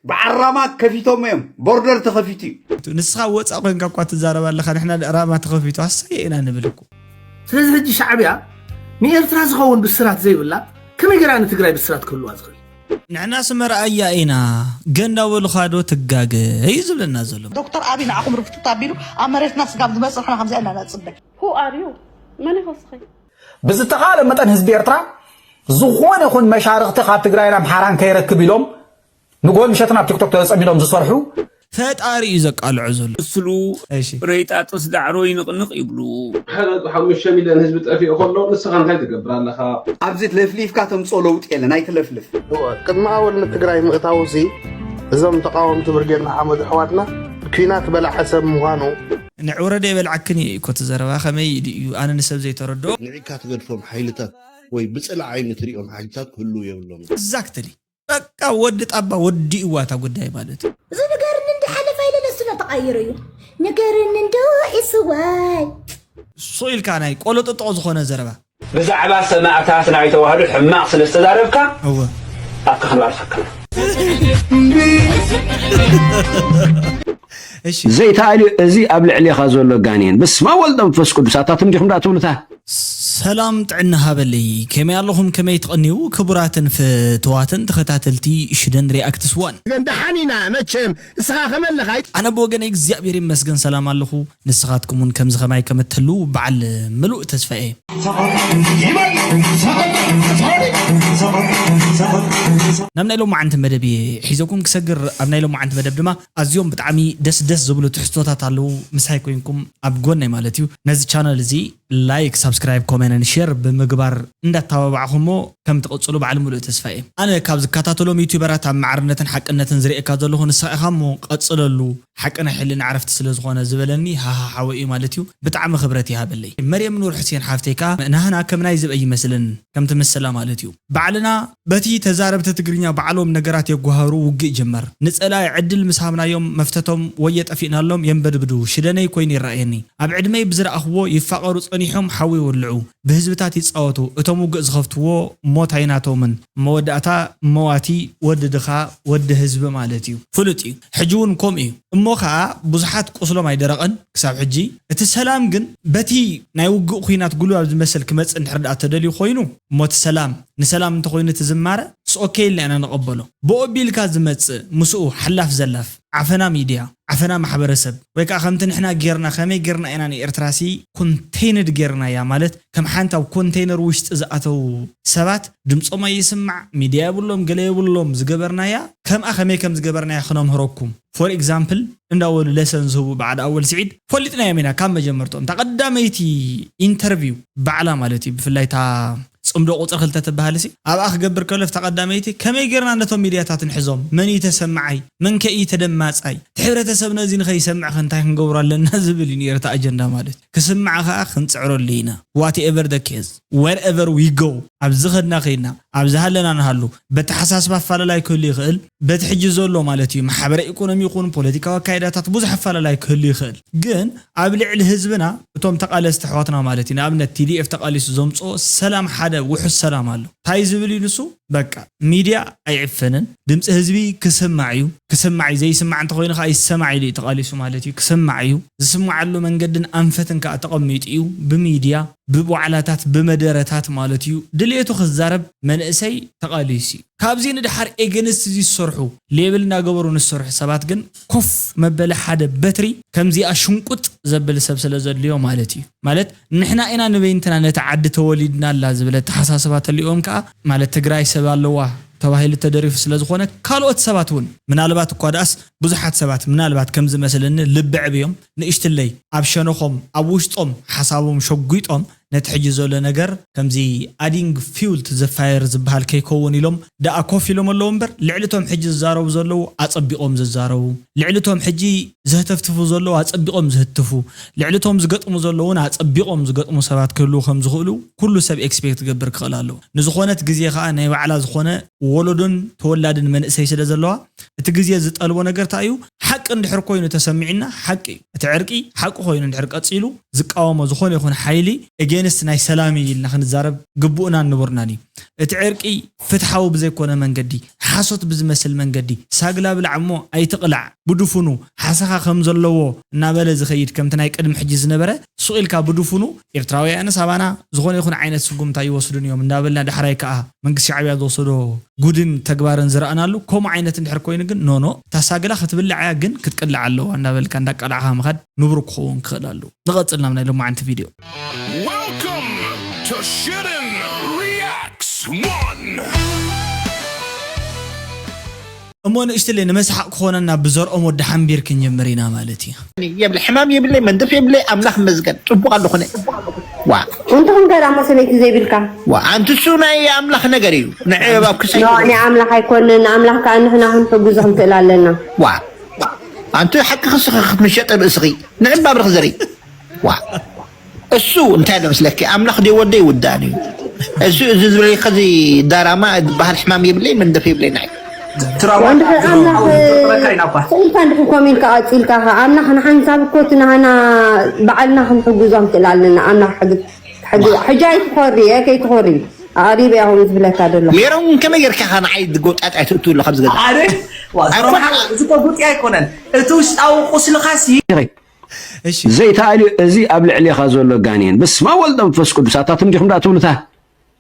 በዓል ራማ ከፊቶም እዮም። ቦርደር ተኸፊቱ እዩ። ንስኻ ወፃእ ኮይንካ እኳ ትዛረብ ኣለኻ፣ ንሕና ራማ ተኸፊቱ ኣሳየ ኢና ንብል እኮ። ስለዚ ሕጂ ሻዕብያ ንኤርትራ ዝኸውን ብስራት ዘይብላ ከመይ ገይራ ንትግራይ ብስራት ክህልዋ ዝኽእል? ንሕናስ መርኣያ ኢና፣ ገንዳ በሉኻ ዶ ትጋገ እዩ ዝብለና ዘሎ። ዶክተር ኣብይ ንዓኹም ርፍትት ኣቢሉ ኣብ መሬትና ስጋብ ዝመፅእ ንሕና ከምዚኣ ኢና ነፅበ። Who are you? መን ኢኻ እስኺ? ብዝተኻለ መጠን ህዝቢ ኤርትራ ዝኾነ ይኹን መሻርኽቲ ካብ ትግራይን ኣምሓራን ከይረክብ ኢሎም ንጎ ምሸትን ኣብ ቲክቶክ ተጸሚዶም ዝሰርሑ ፈጣሪ እዩ ዘቃልዖ ዘሎ። እስሉ እሺ ረይጣጥስ ዳዕሮ ይንቕንቕ ይብሉ። ሓደ ሓሙሽተ ሚልዮን ህዝቢ ጠፊኡ ከሎ ንስኻ እንታይ ትገብር ኣለኻ? ኣብዚ ለፍሊፍካ ተምፅኦ ለውጢ የለን፣ ኣይትለፍልፍ። ቅድሚ ኣወል ንትግራይ ምእታው እዚ እዞም ተቃወምቲ ብርጌድ ንሓመዱ ኣሕዋትና ኲናት በላዐ ሰብ ምዃኑ ንዕውረደ የበልዓክን እየ እኮ እቲ ዘረባ ከመይ ኢሉ እዩ ኣነ ንሰብ ዘይተረድኦ ንዒካ ትገድፎም ሓይልታት ወይ ብፅላእ ዓይኒ ትሪኦም ሓይልታት ክህልው የብሎም። exactly በቃ ወዲ ጣባ ወዲእዋ እታ ጉዳይ ማለት እዩ። እዚ ንገርኒ እንዲ ሓለፋ ኢለ ለስለ ተቐይሩ እዩ። ንገርኒ እንዶ ዒስዋይ ሱቕ ኢልካ ናይ ቆሎ ጥጥቖ ዝኾነ ዘረባ ብዛዕባ ሰማእታት ናይ ተዋህዶ ሕማቕ ስለ ዝተዛረብካ እወ ኣብካ ክንባርኸካ እሺ ዘይተኣልዮ እዚ ኣብ ልዕሌኻ ዘሎ ጋኔን በስመ ኣብ ወወልድ ወመንፈስ ቅዱስ ኣታትም ዲኹም ደኣ ትብሉታ ሰላም ጥዕና ሃበለይ ከመይ ኣለኹም ከመይ ትቐንዩ ክቡራትን ፍትዋትን ተኸታተልቲ ሽደን ሪኣክትስ ዋን ግን ደሓን ኢና መቸም እስኻ ከመለኻ ኣነ ብወገነይ እግዚኣብሔር ይመስገን ሰላም ኣለኹ ንስኻትኩም እውን ከምዚ ኸማይ ከም እትህልዉ በዓል ምሉእ ተስፋ እየ ናብ ናይ ሎማዓንቲ መደብ እየ ሒዘኩም ክሰግር ኣብ ናይ ሎማዓንቲ መደብ ድማ ኣዝዮም ብጣዕሚ ደስ ደስ ዝብሉ ትሕዝቶታት ኣለዉ ምሳይ ኮይንኩም ኣብ ጎነይ ማለት እዩ ነዚ ቻነል እዚ ላይክ ሳብስክራይብ ኮመንን ሼር ብምግባር እንዳተባባዕኹሞ ከም ትቕፅሉ በዓል ሙሉእ ተስፋ እየ ኣነ ካብ ዝከታተሎም ዩቱበራት ኣብ ማዕርነትን ሓቅነትን ዝርእየካ ዘለኹ ንስኻ ኢኻ እሞ ቀፅለሉ ሓቂ ናይ ሕልና ዕረፍቲ ስለ ዝኾነ ዝበለኒ ሃሃ ሓወ እዩ ማለት እዩ ብጣዕሚ ክብረት ይሃበለይ መርየም ኑር ሕሴን ሓፍተይ ከዓ ናህና ከም ናይ ዝበይ ይመስልን ከም ትምስላ ማለት እዩ ባዕልና በቲ ተዛረብቲ ትግርኛ ባዕሎም ነገራት የጓሃሩ ውግእ ይጅመር ንፀላኢ ዕድል ምስ ሃብናዮም መፍተቶም ወይ የጠፊእናሎም የንበድብዱ ሽደነይ ኮይኑ ይረኣየኒ ኣብ ዕድመይ ብዝረኣኽዎ ይፋቐሩ ፀኒሖም ሓዊ ይወልዑ ብህዝብታት ይፃወቱ እቶም ውግእ ዝኸፍትዎ ሞት ኣይናቶምን መወዳእታ መዋቲ ወዲ ድኻ ወዲ ህዝቢ ማለት እዩ ፍሉጥ እዩ ሕጂ እውን ከምኡ እዩ እሞ ከዓ ብዙሓት ቁስሎም ኣይደረቐን ክሳብ ሕጂ እቲ ሰላም ግን በቲ ናይ ውግእ ኩናት ጉልባብ ዝመስል ክመፅእ እንድሕር ደኣ ተደልዩ ኮይኑ እሞ እቲ ሰላም ንሰላም እንተኮይኑ እቲ ዝማረ ስኦኬ ኢልና ኢና ንቐበሎ ብኦ ቢልካ ዝመፅእ ምስኡ ሓላፍ ዘላፍ ዓፈና ሚድያ ዓፈና ማሕበረሰብ ወይ ከዓ ከምቲ ንሕና ጌርና ከመይ ጌርና ኢና ንኤርትራሲ ኮንቴይንድ ጌርናያ ማለት ከም ሓንቲ ኣብ ኮንቴይነር ውሽጢ ዝኣተው ሰባት ድምፆም ኣይስማዕ ሚድያ የብሎም ገለ የብሎም ዝገበርናያ ከምኣ ከመይ ከም ዝገበርናያ ክነምህረኩም for example እንዳበሉ ለሰን ዝህቡ በዓል ኣወል ስዒድ ፈሊጥናዮም ኢና ካብ መጀመርቶም እታ ቀዳመይቲ ኢንተርቪው ባዕላ ማለት እዩ ብፍላይ እታ ፅምዶ ቁፅሪ ክልተ ትበሃል ሲ ኣብኣ ክገብር ከሎ ፍታ ቀዳመይቲ ከመይ ጌርና ነቶም ሚድያታት ንሕዞም መን እዩ ተሰማዓይ መን ከ እዩ ተደማፃይ እቲ ሕብረተሰብ ነዚ ንኸይሰምዕ ከ እንታይ ክንገብሮ ኣለና ዝብል እዩ ነርታ ኣጀንዳ ማለት ክስማዕ ከዓ ክንፅዕረሉ ኢና whatever the case wherever we go ኣብዚ ኸድና ኸይድና ኣብዚ ሃለና ንሃሉ በተሓሳስባ ኣፋላላይ ክህሉ ይኽእል በቲ ሕጂ ዘሎ ማለት እዩ ማሕበረ ኢኮኖሚ ይኹን ፖለቲካዊ ኣካይዳታት ብዙሕ ኣፋላላይ ክህሉ ይኽእል ግን ኣብ ልዕሊ ህዝብና እቶም ተቓለስቲ ኣሕዋትና ማለት እዩ ንኣብነት ቲ ዲ ኤፍ ተቓሊሱ ዘምፅኦ ሰላም ሓደ ውሑስ ሰላም ኣሎ እንታይ ዝብል እዩ ንሱ በቃ ሚድያ ኣይዕፈንን ድምፂ ህዝቢ ክስማዕ እዩ ክስማዕ እዩ ዘይስማዕ እንተኮይኑ ከዓ ይሰማዕ ኢሉ እዩ ተቓሊሱ ማለት እዩ ክስማዕ እዩ ዝስማዓሉ መንገድን ኣንፈትን ከዓ ተቐሚጡ እዩ ብሚድያ ብዋዕላታት ብመደረታት ማለት እዩ ድልየቱ ክዛረብ መንእሰይ ተቓሊሱ እዩ ካብዚ ንድሓር ኤገንስት እዚ ዝሰርሑ ሌብል እናገበሩ ንሰርሑ ሰባት ግን ኮፍ መበሊ ሓደ በትሪ ከምዚኣ ሽንቁጥ ዘብል ሰብ ስለ ዘድልዮ ማለት እዩ ማለት ንሕና ኢና ንበይንትና ነቲ ዓዲ ተወሊድናላ ዝብል ኣተሓሳስባ ተልእዎም ከዓ ማለት ትግራይ ሰብ ኣለዋ ተባሂሉ ተደሪፉ ስለ ዝኾነ ካልኦት ሰባት እውን ምናልባት እኳ ደኣስ ብዙሓት ሰባት ምናልባት ከም ዝመስለኒ ልቢ ዕብዮም ንእሽትለይ ኣብ ሸነኾም ኣብ ውሽጦም ሓሳቦም ሸጒጦም ነቲ ሕጂ ዘሎ ነገር ከምዚ adding fuel to the fire ዝበሃል ከይከውን ኢሎም ደኣ ኮፍ ኢሎም ኣለዉ እምበር ልዕሊ እቶም ሕጂ ዝዛረቡ ዘለዉ ኣጸቢቖም ዝዛረቡ ልዕሊ እቶም ሕጂ ዘህተፍትፉ ዘለዉ ኣጸቢቖም ዝህትፉ ልዕሊ እቶም ዝገጥሙ ዘለዉ እውን ኣጸቢቖም ዝገጥሙ ሰባት ክህልዉ ከም ዝኽእሉ ኩሉ ሰብ ኤክስፔክት ክገብር ክኽእል ኣለዎ ንዝኾነት ግዜ ከዓ ናይ ባዕላ ዝኾነ ወለዶን ተወላድን መንእሰይ ስለ ዘለዋ እቲ ግዜ ዝጠልቦ ነገር እንታይ እዩ ሓቂ እንድሕር ኮይኑ ተሰሚዕና ሓቂ እዩ እቲ ዕርቂ ሓቂ ኮይኑ እንድሕር ቀፂሉ ዝቃወሞ ዝኾነ ይኹን ሓይሊ against ናይ ሰላም እዩ ኢልና ክንዛረብ ግቡእናን ንቡርናን እዩ እቲ ዕርቂ ፍትሓዊ ብዘይኮነ መንገዲ፣ ሓሶት ብዝመስል መንገዲ፣ ሳግላ ብላዕ እሞ ኣይትቕላዕ፣ ብድፉኑ ሓሰኻ ከም ዘለዎ እናበለ ዝኸይድ፣ ከምቲ ናይ ቅድሚ ሕጂ ዝነበረ፣ ሱቕ ኢልካ ብድፉኑ፣ ኤርትራውያንስ ኣባና ዝኾነ ይኹን ዓይነት ስጉምታ ይወስዱን እዮም እናበልና፣ ዳሕራይ ከኣ መንግስቲ ሻዕብያ ዝወሰዶ ጉድን ተግባርን ዝረኣናሉ፣ ከምኡ ዓይነት እንድሕር ኮይኑ ግን፣ ኖ ኖ፣ እታ ሳግላ ክትብላዕ እያ፣ ግን ክትቅላዕ ኣለዋ እናበልካ እንዳቃላዕኻ ምኻድ ንቡር ክኸውን ክኽእል ኣለዎ። ንቐጽል ናብ ናይ ሎማዓንቲ ቪድዮ። Welcome to Shitten Reacts one. እሞ ንእሽትለይ ንመስሓቕ ክኾነና ብዘርኦም ወዲ ሓምቢር ክንጀምር ኢና ማለት እዩ። የብለ ሕማም የብለይ መንደፍ የብለይ ኣምላኽ መስገን ጽቡቕ ኣለኹነ። ዋ እንተኹም ከዳ እሞ ሰበይቲ ዘይብልካ ዋ ኣንቲ እሱ ናይ ኣምላኽ ነገር እዩ። ንዕብ ኣብ ክሳይ ኖ ናይ ኣምላኽ ኣይኮንን። ኣምላኽ ከዓ ንሕና ክንሕግዞ ክንክእል ኣለና። ዋ ኣንቲ ሓቂ ክስኺ ክትምሸጠ ርእስኺ ንዕብ ኣብ ርኽ ዘርኢ ዋ እሱ እንታይ ዶ መስለኪ ኣምላኽ ደይ ወደ ይውዳን እዩ። እሱ እዚ ዝብለካ እዚ ዳራማ ዝበሃል ሕማም የብለይ መንደፍ የብለይ ናይ ትራዋ ወንድሕር ኣምላኽ ዝፈጥረካ ኢናባ ስእልካ እንድሕር ኮሜንት ከቐፂልካ ኸ ኣምላኽ ንሓንሳብ እኮ እቲ ናህና ባዕልና ክንሕግዞም ክእል ኣለና። ኣምላኽ ሕግ- ሕግ- ሕጂ ኣይትኾሪ እየ ከይትኾሪ ኣቐሪበ እያ ከምኡ ዝብለካ ዘሎ። ሜሮን ከመይ ጌርካ ኢኻ ንዓይ ጎጣጥ ኣይትእትውሉ ካብዚ ገዛ ኣደ ዋ፣ ሰሮምሓ፣ እዚ እኮ ጉጢ ኣይኮነን። እቲ ውሽጣዊ ቁስልኻሲ እሺ ዘይተኣልዮ እዚ ኣብ ልዕሌኻ ዘሎ ጋኔን በስመ ኣብ ወልድ መንፈስ ቅዱስ ኣታ ትም ዲኹም ደኣ ትብሉታ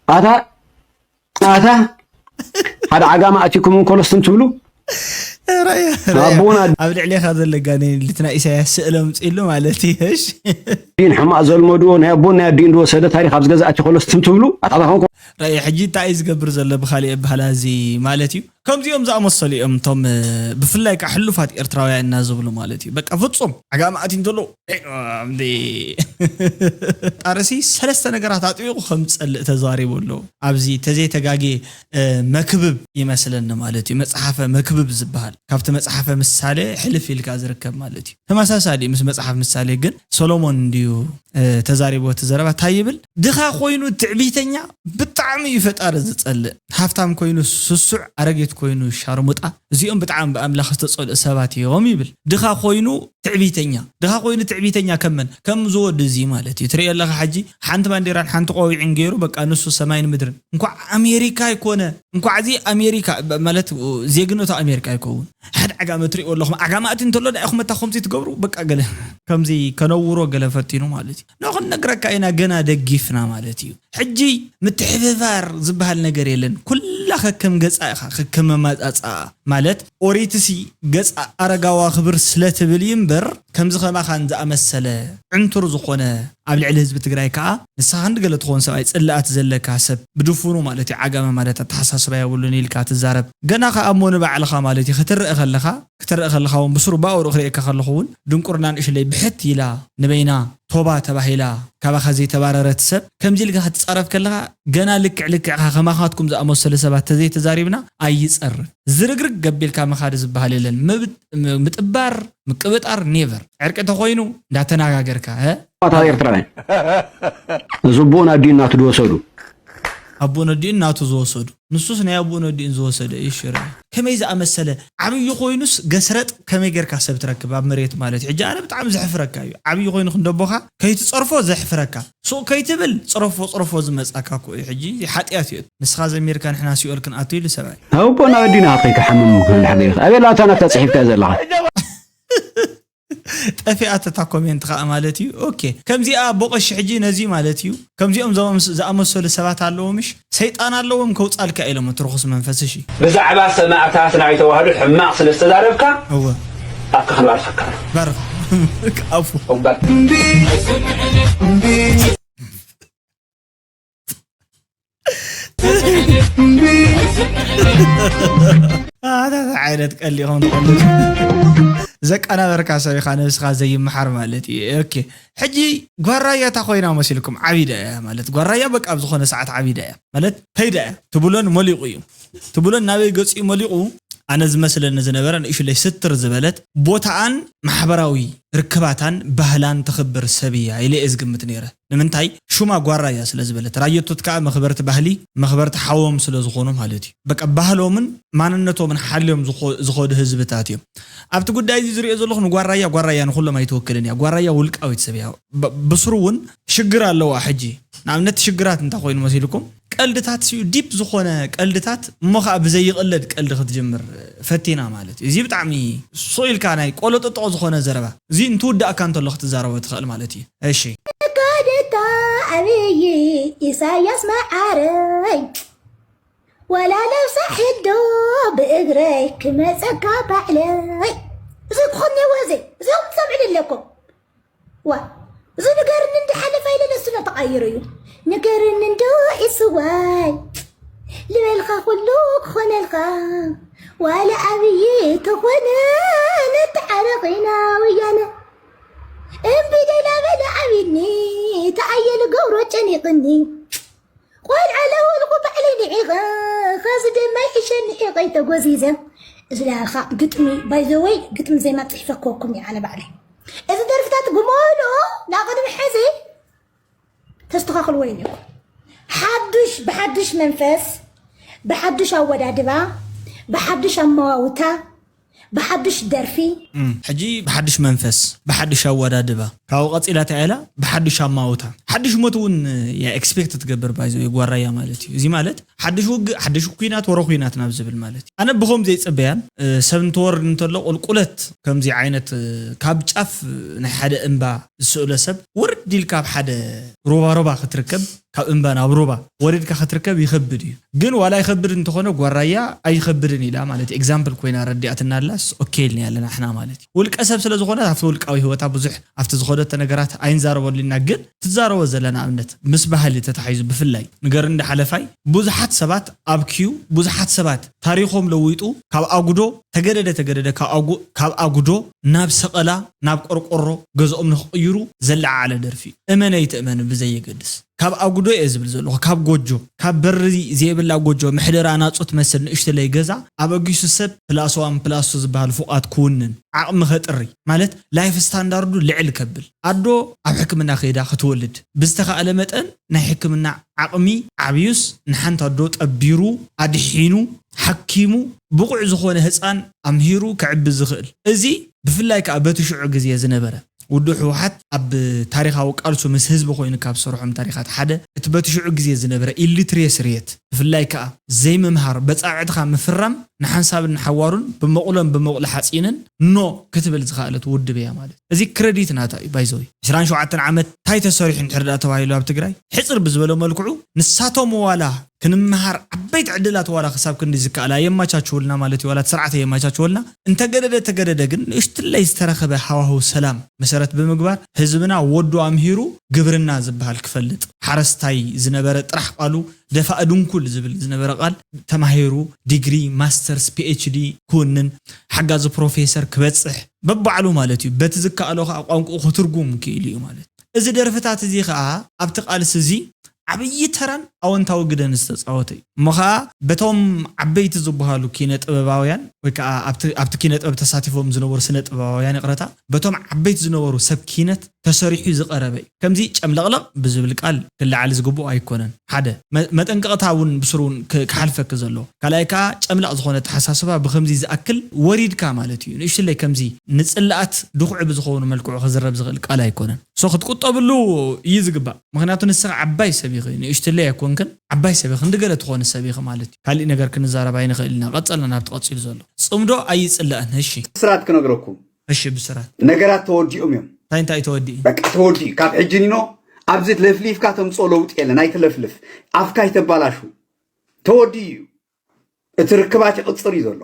ኣታ ኣታ ሓደ ዓጋመ ኣቲኩም እንከሎስ ትም ትብሉ ራያ፣ ራያ። ኣቦና ኣብ ልዕሌኻ ዘሎ ጋኔን ልትና ኢሳያስ ስእለ ምፅኢሉ ማለት እዩ። እሺ። ዲን ሕማቕ ዘልመድዎ ናይ ኣቦን ናይ ኣዲኡን ዝወሰደ ታሪኽ ኣብዚ ገዛ ኣቲ ከሎስ ትም ትብሉ ኣታ ኣታ ኮንኩም ራያ፣ ሕጂ እንታይ እዩ ዝገብር ዘሎ ብኻሊእ ኣበሃህላ እዚ ማለት እዩ። ከምዚኦም ዝኣመሰሉ እዮም እቶም፣ እ፣ ብፍላይ ከዓ ሕሉፋት ኤርትራውያን እና ዝብሉ ማለት እዩ። በቃ ፍጹም ዓጋመ ኣትዩ እንተሎ፣ እ፣ እንዴ። ጣርሲ ሰለስተ ነገራት ኣጥቢቑ ከም ዝጸልእ ተዛሪቡ ኣሎ። ኣብዚ ተዘይተጋጌ፣ እ፣ መክብብ ይመስለኒ ማለት እዩ። መጽሓፈ መክብብ ዝበሃል። ካብቲ መጽሓፈ ምሳሌ ሕልፍ ኢልካ ዝርከብ ማለት እዩ። ተመሳሳሊ ምስ መጽሓፍ ምሳሌ ግን ሰሎሞን እንድዩ፣ እ፣ ተዛሪቡ እቲ ዘረባ። እንታይ ይብል? ድኻ ኮይኑ ትዕቢተኛ ብጣዕሚ እዩ ፈጣሪ ዝጸልእ። ሃፍታም ኮይኑ ስሱዕ፣ ኣረጊት ኮይኑ ሻርሙጣ። እዚኦም ብጣዕሚ ብኣምላኽ ዝተጸልኡ ሰባት እዮም ይብል። ድኻ ኮይኑ ትዕቢተኛ። ድኻ ኮይኑ ትዕቢተኛ ከም መን? ከም እዚ ወዲ እዚ ማለት እዩ። ትርእዮ ኣለኻ ሕጂ ሓንቲ ባንዴራን ሓንቲ ቆቢዕን ገይሩ በቃ ንሱ ሰማይን ምድርን። እንኳዕ ኣሜሪካ ኣይኮነ፣ እንኳዕ እዚ ኣሜሪካ፣ ብ-፣ ማለት ዜግነቱ ኣሜሪካ ኣይከውን። ሓደ ዓጋመ ትርእይዎ ኣለኹም። ዓጋመ ኣቲ እንተሎ ደኣ ኢኹም እታ ከምዚ ትገብሩ? በቃ ገለ ከምዚ ከነውሮ ገለ ፈቲኑ ማለት እዩ። ንኽንነግረካ ኢና ገና ደጊፍና ማለት እዩ። ሕጂ ምትሕብባር ዝበሃል ነገር የለን። ኩላ ከከም ገጻ ኢኻ፣ ከከም መማጻጽኣ ማለት ኦሪትሲ ገጻ ኣረጋዋ ክብር ስለ ትብል እዩ እምበር ከምዚ ከማኻን ዝኣመሰለ ዕንቱር ዝኾነ ኣብ ልዕሊ ህዝቢ ትግራይ ከኣ ንስኻ ክንዲ ገለ ትኸውን ሰብኣይ ጽላኣት ዘለካ ሰብ ብድፉኑ ማለት እዩ ዓጋመ ማለት ኣተሓሳስባ የብሉን ኢልካ ትዛረብ። ገና ከኣ እሞ ንባዕልኻ ማለት እዩ ክትረአ ከለኻ፣ ክትረአ ከለኻ እውን ብስሩ ብኣውርኡ ክርእየካ ከለኹ እውን ድንቁርና ንእሽለይ ብሕት ኢላ ንበይና ቶባ ተባሂላ ካባኻ ዘይተባረረት ሰብ ከምዚ ኢልካ ክትጻረፍ ከለኻ ገና ልክዕ ልክዕኻ ከማኻትኩም ዝኣመሰሉ ሰባት ተዘይተዛሪብና ኣይጸርፍ። ዝርግርግ ገቢልካ ምኻድ ዝበሃል የለን። ምብ- ም- ምጥባር ምቅብጣር ኔቨር። ዕርቂ ተኾይኑ እንዳተነጋገርካ እ ኣታ ኤርትራውያን እዚ ኣቦን ኣዲኡ እናቱ ዝወሰዱ ኣቦን ኣዲኡን ናቱ ዝወሰዱ ንሱስ ናይ ኣቦን ኣዲኡን ዝወሰደ እዩ ሽረ። ከመይ ዝኣመሰለ ዓብዪ ኮይኑስ ገስረጥ ከመይ ጌርካ ሰብ ትረክብ ኣብ መሬት ማለት እዩ። ሕጂ ኣነ ብጣዕሚ ዘሕፍረካ እዩ። ዓብዪ ኮይኑ ክንደቦኻ ከይትጸርፎ ዘሕፍረካ። ሱቕ ከይትብል ጽረፎ ጽረፎ ዝመጻካ እኮ እዩ። ሕጂ ሓጢኣት እዩ። ንስኻ ዘሚርካ ንሕና ሲኦል ክንኣቱ ኢሉ ሰብኣይ። ኣቦና ኣዲና ከይከሓምሙ ክንድሕር ኣቤላ ኣታ ናታ ጽሒፍካ ዘለኻ ጠፊኣት እታ ኮሜንት ከዓ ማለት እዩ። ኦኬ ከምዚኣ ኣቦ ቀሺ ሕጂ ነዚ ማለት እዩ። ከምዚኦም ዝኣመስ- ዝኣመሰሉ ሰባት ኣለዎ ምሽ ሰይጣን ኣለዎም ከውፃልካ ኢሎም እቲ ርኹስ መንፈስ እሺ። ብዛዕባ ሰማእታትና ኣይተዋህዶ ሕማቕ ስለ ዝተዛረብካ እወ ኣካ ክንባርኸካ ባርኽ ኣፉ እባ ኣታ ዓይነት ቀሊኹም ትቐልድ ዘቃናበርካ ሰብ ኢኻ ነብስኻ ዘይምሓር ማለት እዩ። ኦኬ ሕጂ ጓራያ እታ ኮይና መሲልኩም ዓቢዳ እያ ማለት ጓራያ በቃ ኣብ ዝኾነ ሰዓት ዓቢዳ እያ ማለት ከይዳ እያ ትብሎን መሊቑ እዩ ትብሎን ናበይ ገፂኡ መሊቑ ኣነ ዝመስለኒ ዝነበረ ንእሽለይ ስትር ዝበለት ቦታኣን ማሕበራዊ ርክባታን ባህላን ተኽብር ሰብ እያ ኢለ እየ ዝግምት ነይረ። ንምንታይ ሹማ ጓራ እያ ስለ ዝበለት ራየቶት ከዓ መኽበርቲ ባህሊ መኽበርቲ ሓዎም ስለ ዝኾኑ ማለት እዩ። በቃ ባህሎምን ማንነቶምን ሓልዮም ዝኾ- ዝኾዱ ህዝብታት እዮም። ኣብቲ ጉዳይ እዚ ዝሪኦ ዘለኹ ንጓራያ ጓራያ ንኩሎም ኣይትወክልን እያ። ጓራያ ውልቃዊት ሰብ እያ። ብ- ብስሩ እውን ሽግር ኣለዋ። ሕጂ ንኣብነት ሽግራት እንታይ ኮይኑ መሲልኩም ቀልድታት ስዩ ዲፕ ዝኾነ ቀልድታት እሞ ከዓ ብዘይቕለድ ቀልዲ ክትጅምር ፈቲና ማለት እዩ። እዚ ብጣዕሚ ሶ ኢልካ ናይ ቆሎ ጥጥቆ ዝኾነ ዘረባ እዚ እንትውዳእካ እንተሎ ክትዛረቦ ትኽእል ማለት እዩ። እሺ ደካ ደካ ኣብይ ኢሳያስ መዓረይ ዋላ ለብሳ ሕዶ ብእግረይ ክመፀካ ባዕለይ እዚ ክኾን ነዎ እዚ እዚኦም ትሰምዑ ኣለኩም ዋ እዚ ንገርኒ እንዲ ሓለፋ ኢለ ለስነ ተቃይሩ እዩ ንገርኒ እንዶ ኢስዋይ ልበልካ ኩሉ ክኾነልካ ዋላ ኣብይ ተኾነ ነተዓረቕ ኢና ወያነ እምቢ ደላ በለ ዓቢኒ ተኣየ ልገብሮ ጨኒቕኒ ቆልዓ ለወልኹ ባዕለይ ንዒቐ ኸዚ ድማ ይሕሸኒ ዒቐይ ተጎዚዘ እዚ ዳኻ ግጥሚ ባይዘወይ ግጥሚ ዜማ ፅሒፈ ከወኩም እየ ኣነ ባዕለይ እዚ ደርፍታት ብመሉ ናብ ቅድሚ ሕዚ ተስተኻኽልዎ ኢኒኩም ሓዱሽ ብሓዱሽ መንፈስ ብሓዱሽ ኣወዳድባ ብሓዱሽ ኣመዋውታ ብሓዱሽ ደርፊ ሕጂ ብሓድሽ መንፈስ ብሓድሽ ኣወዳድባ ካብኡ ቀፂላ ተያላ ብሓድሽ ኣማውታ ሓድሽ ሞት እውን ኤክስፔክት ትገብር ባይዘ ጓራያ ማለት እዩ። እዚ ማለት ሓድሽ ውግእ ሓድሽ ኩናት ወረ ኩናት ናብ ዝብል ማለት እዩ። ኣነ ብኸም ዘይፅበያን ሰብ እንትወርድ እንተሎ ቁልቁለት ከምዚ ዓይነት ካብ ጫፍ ናይ ሓደ እምባ ዝስእሎ ሰብ ውርድ ኢልካ ኣብ ሓደ ሮባ ሮባ ክትርከብ ካብ እምባ ናብ ሩባ ወሪድካ ክትርከብ ይኸብድ እዩ። ግን ዋላ ይኸብድ እንተኾነ ጓራያ ኣይኸብድን ኢላ ማለት ኤግዛምፕል ኮይና ረዲኣትና ኣላስ ኦኬ ኢልና ኣለና ንሕና ማለት እዩ። ውልቀ ሰብ ስለ ዝኾነ ኣብቲ ውልቃዊ ህይወታ ብዙሕ ኣብቲ ዝኾነቶ ነገራት ኣይንዛረበሉ ኢና። ግን ትዛረቦ ዘለና ኣብነት ምስ ባህሊ ተታሒዙ ብፍላይ ንገር እንደ ሓለፋይ ብዙሓት ሰባት ኣብ ኪዩ ብዙሓት ሰባት ታሪኾም ለዊጡ ካብ ኣጉዶ ተገደደ ተገደደ ካብ ኣጉዶ ናብ ሰቐላ ናብ ቆርቆሮ ገዝኦም ንክቕይሩ ዘለዓዓለ ደርፊ እዩ። እመን ኣይትእመን ብዘየገድስ ካብ ኣጉዶ እየ ዝብል ዘለኹ ካብ ጎጆ ካብ በሪ ዘይብላ ጎጆ ምሕደራ ናፁ ትመስል ንእሽትለይ ገዛ ኣበጊሱ ሰብ ፕላስ ዋን ፕላስ ቱ ዝበሃል ፉቓት ክውንን ዓቕሚ ከጥሪ ማለት ላይፍ ስታንዳርዱ ልዕል ከብል ኣዶ ኣብ ሕክምና ከይዳ ክትወልድ ብዝተኻእለ መጠን ናይ ሕክምና ዓቕሚ ዓብዩስ ንሓንቲ ኣዶ ጠቢሩ ኣድሒኑ ሓኪሙ ብቑዕ ዝኾነ ህፃን ኣምሂሩ ከዕቢ ዝኽእል እዚ ብፍላይ ከዓ በቲ ሽዑ ግዜ ዝነበረ ውድብ ህወሓት ኣብ ታሪኻዊ ቃልሱ ምስ ህዝቢ ኮይኑ ካብ ዝሰርሖም ታሪኻት ሓደ እቲ በቲ ሽዑ ግዜ ዝነበረ ኢሊትሬስ ርየት ብፍላይ ከዓ ዘይምምሃር በፃብዕትኻ ምፍራም ንሓንሳብን ንሓዋሩን ብመቑሎን ብመቑሎ ሓፂንን ኖ ክትብል ዝኸኣለት ውድብ እያ ማለት እዚ ክረዲት ናታ እዩ ባይዘወይ 27 ዓመት እንታይ ተሰሪሑ እንድሕር ዳ ተባሂሉ ኣብ ትግራይ ሕፅር ብዝበለ መልክዑ ንሳቶም ዋላ ክንምሃር ዓበይቲ ዕድላት ዋላ ክሳብ ክንዲ ዝከኣል ኣየማቻችውልና ማለት እዩ ዋላ እቲ ስርዓት ኣየማቻችወልና እንተገደደ ተገደደ ግን ንእሽትለይ ዝተረኸበ ሃዋህው ሰላም መሰረት ብምግባር ህዝብና ወዱ ኣምሂሩ ግብርና ዝበሃል ክፈልጥ ሓረስታይ ዝነበረ ጥራሕ ቃሉ ደፋእ ድንኩል ዝብል ዝነበረ ቃል ተማሂሩ ዲግሪ ማስተርስ ፒኤችዲ ክውንን ሓጋዚ ፕሮፌሰር ክበፅሕ በባዕሉ ማለት እዩ በቲ ዝከኣሎ ከዓ ቋንቋኡ ክትርጉም ክኢሉ እዩ ማለት እዩ እዚ ደርፍታት እዚ ከዓ ኣብቲ ቃልሲ እዚ ዓብዪ ተራን ኣወንታዊ ግደን ዝተፃወተ እዩ እሞ ከዓ በቶም ዓበይቲ ዝበሃሉ ኪነ ጥበባውያን ወይ ከዓ ኣብቲ ኪነ ጥበብ ተሳቲፎም ዝነበሩ ስነ ጥበባውያን ይቕረታ በቶም ዓበይቲ ዝነበሩ ሰብ ኪነት ተሰሪሑ ዝቐረበ እዩ ከምዚ ጨምለቕለቕ ብዝብል ቃል ክለዓል ዝግብኦ ኣይኮነን ሓደ መጠንቀቕታ እውን ብስሩ እውን ክሓልፈኪ ዘሎ ካልኣይ ከዓ ጨምላቕ ዝኾነ ተሓሳስባ ብከምዚ ዝኣክል ወሪድካ ማለት እዩ ንእሽትለይ ከምዚ ንፅላኣት ድኹዕ ብዝኸውን መልክዑ ክዝረብ ዝኽእል ቃል ኣይኮነን so ክትቁጠብሉ እዩ ዝግባእ ምክንያቱ ንስኻ ዓባይ ሰብ ኢኺ ንእሽትለይ ኣይኮንክን ዓባይ ሰብ ኢኺ እንድገለ ትኾኒ ሰብ ኢኺ ማለት እዩ ካሊእ ነገር ክንዛረብ ኣይንኽእል ኢና ቀፀልና ናብቲ ቀፂሉ ዘሎ ፅምዶ ኣይፅላእን እሺ ብስራት ክነግረኩም እሺ ብስራት ነገራት ተወዲኦም እዮም እንታይ እንታይ ተወዲኡ በቃ ተወዲኡ ካብ ሕጂ ኒኖ ኣብዚ ለፍሊፍካ ተምፅኦ ለውጢ የለን ኣይትለፍልፍ ኣፍካ ኣይተባላሹ ተወዲኡ እዩ እቲ ርክባት ይቕፅር እዩ ዘሎ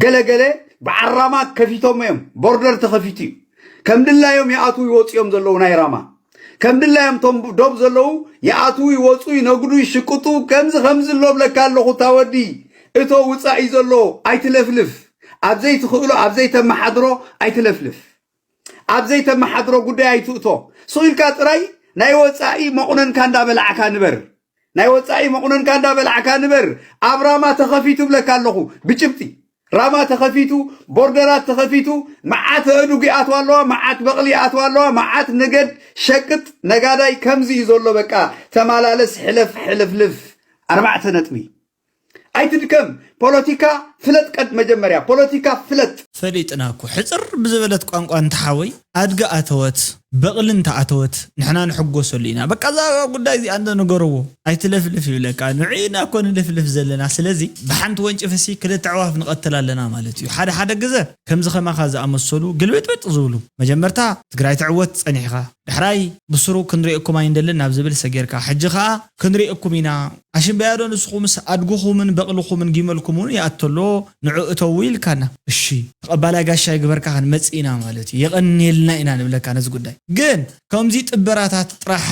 ገለገለ ብዓራማ ከፊቶም እዮም ቦርደር ተኸፊቱ እዩ ከም ድላዮም ይኣትዉ ይወፁ እዮም ዘለዉ ናይ ራማ ከም ድላዮም ቶም ዶብ ዘለዉ ይኣትዉ ይወፁ ይነግዱ ይሽቅጡ ከምዚ ከምዚ ኣሎ ብለካ ኣለኹ ታወዲ እቶ ውፃኢ ዘሎ ኣይትለፍልፍ ኣብዘይ ትኽእሎ ኣብዘይ ተመሓድሮ ኣይትለፍልፍ ኣብዘይ ተመሓድሮ ጉዳይ ኣይትእቶ ስቕ ኢልካ ጥራይ ናይ ወፃኢ መቑነንካ እንዳበላዕካ ንበር ናይ ወፃኢ መቑነንካ እንዳበላዕካ ንበር ኣብ ራማ ተኸፊቱ ብለካ ኣለኹ ብጭብጢ ራማ ተኸፊቱ ቦርደራት ተኸፊቱ መዓት ኣእዱግ ይኣትዋ ኣለዋ መዓት በቕሊ ይኣትዋ ኣለዋ መዓት ንገድ ሸቅጥ ነጋዳይ ከምዚ እዩ ዘሎ በቃ ተማላለስ ሕለፍ ሕልፍልፍ ኣርባዕተ ነጥቢ ኣይትድከም ፖለቲካ ፍለጥ ቀድ መጀመርያ ፖለቲካ ፍለጥ። ፈሊጥና እኮ ሕፅር ብዝበለት ቋንቋ እንተሓወይ ኣድጊ ኣተወት በቕሊ እንተኣተወት ንሕና ንሕጎሰሉ ኢና። በቃ እዛ ጉዳይ እዚኣ እንዶ ንገርዎ ኣይትለፍልፍ ይብለካ። ንዒና እኮ ንልፍልፍ ዘለና። ስለዚ ብሓንቲ ወንጭፍሲ ክልተ ኣዕዋፍ ንቐትል ኣለና ማለት እዩ። ሓደ ሓደ ግዘ ከምዚ ከማኻ ዝኣመሰሉ ግልብጥብጥ ዝብሉ መጀመርታ ትግራይ ትዕወት ጸኒሕኻ ዳሕራይ ብስሩ ክንሪእኩም ኣይንደልን ናብ ዝብል ሰጌርካ ሕጂ ከኣ ክንሪእኩም ኢና ኣሽምበያዶ ንስኹምስ ኣድግኹምን በቕልኹምን ጊመልኩም እውን ይኣተሎ ንዑ እተዉ ኢልካና እሺ ተቐባላይ ጋሻ ይግበርካ ክንመጽእ ኢና ማለት እዩ የቐንየልና ኢና ንብለካ ነዚ ጉዳይ ግን ከምዚ ጥበራታት ጥራሕ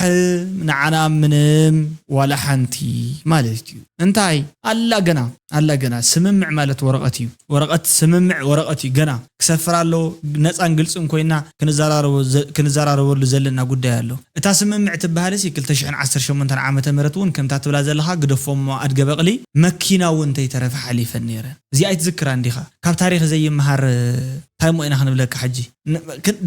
ንዓና ምንም ዋላ ሓንቲ ማለት እዩ እንታይ ኣላ ገና ኣላ ገና ስምምዕ ማለት ወረቐት እዩ ወረቐት ስምምዕ ወረቐት እዩ ገና ክሰፍር ኣሎ ነፃን ግልፅን ኮይና ክንዘራረበሉ ዘለና ጉዳይ ኣሎ እታ ስምምዕ ትበሃልሲ ክልተ ሽሕን ዓሰርተ ሸሞንተን ዓመተ ምህረት እውን ከምታ ትብላ ዘለኻ ግደፎሞ ኣድገ በቕሊ መኪና እውን እንተይተረፈ ሓሊፈን ነይረን እዚኣ ኣይትዝክራ እንዲኻ ካብ ታሪክ ዘይምሃር እንታይ ሞ ኢና ክንብለካ ሕጂ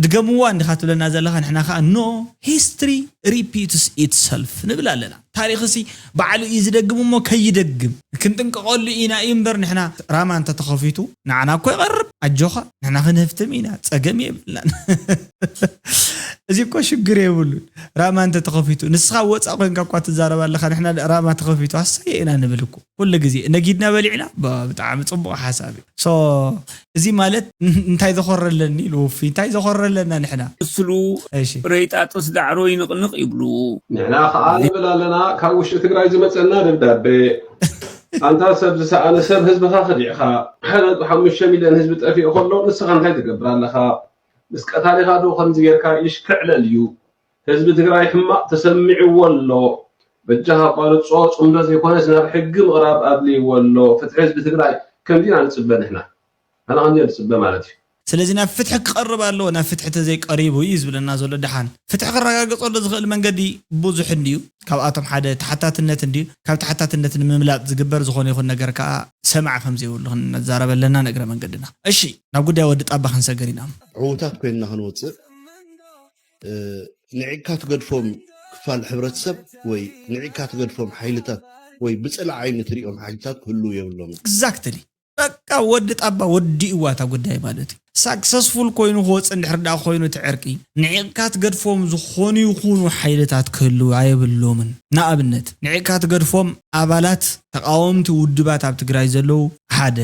ድገምዋ እንዲኻ ትብለና ዘለኻ ንሕና ከዓ no history repeats itself ንብል ኣለና ታሪኽሲ ባዕሉ እዩ ዝደግም እሞ ከይደግም ክንጥንቀቐሉ ኢና እዩ እምበር ንሕና ራማ እንተተኸፊቱ ንዓና እኮ ይቐርብ ኣጆኻ ንሕና ክንህፍትም ኢና ፀገም የብልናን እዚ እኮ ሽግር የብሉን ራማ እንተተኸፊቱ ንስኻ ወፃእ ኮንካ እኳ ትዛረብ ኣለኻ ንሕና ራማ ተኸፊቱ ኣሰየ ኢና ንብል እኮ ኩሉ ግዜ ነጊድና በሊዕና ብጣዕሚ ፅቡቕ ሓሳብ እዩ so እዚ ማለት እንታይ ዘኾረለኒ ኢሉ ውፊ እንታይ ዘኾረለና ንሕና ምስሉ እሺ ረይጣጥስ ዳዕሮ ይንቕንቕ ይብሉ። ንሕና ኸዓ ንብል ኣለና ካብ ውሽጢ ትግራይ ዝመፀና ደብዳቤ ኣንታ ሰብ ዝሰኣነ ሰብ ህዝብኻ ኸዲዕኻ ሓደ ነጥቢ ሓሙሽተ ሚልዮን ህዝቢ ጠፊኡ ከሎ ንስኻ እንታይ ትገብር ኣለኻ ምስ ቀታሊኻ ዶ ከምዚ ጌርካ ይሽክዕለል እዩ ህዝቢ ትግራይ ሕማቕ ተሰሚዕዎ ኣሎ በጃኻ ቋርጾ ጽምዶ ዘይኮነስ ናብ ሕጊ ምቕራብ ኣድልይዎ ኣሎ ፍትሒ ህዝቢ ትግራይ ከምዚ ኢና ንጽበ ንሕና ኣነ ከምዚ እየ ዝጽበ ማለት እዩ ስለዚ ናብ ፍትሒ ክቐርብ ኣለዎ ናብ ፍትሒ ተዘይቀሪቡ እዩ ዝብለና ዘሎ ደሓን ፍትሒ ክረጋገፀሉ ዝኽእል መንገዲ ብዙሕ እንድዩ ካብኣቶም ሓደ ተሓታትነት እንድዩ ካብ ተሓታትነት ንምምላጥ ዝግበር ዝኾነ ይኹን ነገር ከዓ ሰማዕ ከም ዘይብሉ ክንዛረብ ኣለና ንእግረ መንገድና እሺ ናብ ጉዳይ ወዲ ጣባ ክንሰገር ኢና ዕዉታት ኮይንና ክንወፅእ ንዒቕካ ትገድፎም ክፋል ሕብረተሰብ ወይ ንዒቕካ ትገድፎም ሓይልታት ወይ ብፅላእ ዓይኒ ትሪኦም ሓይልታት ክህልው የብሎምን። Exactly በቃ ወዲ ጣባ ወዲእዋ እታ ጉዳይ ማለት እዩ። Successful ኮይኑ ክወፅእ እንድሕር ደኣ ኮይኑ እቲ ዕርቂ ንዒቕካ ትገድፎም ዝኾኑ ይኹኑ ሓይልታት ክህልው ኣየብሎምን። ንኣብነት ንዒቕካ ትገድፎም ኣባላት ተቓወምቲ ውድባት ኣብ ትግራይ ዘለዉ ሓደ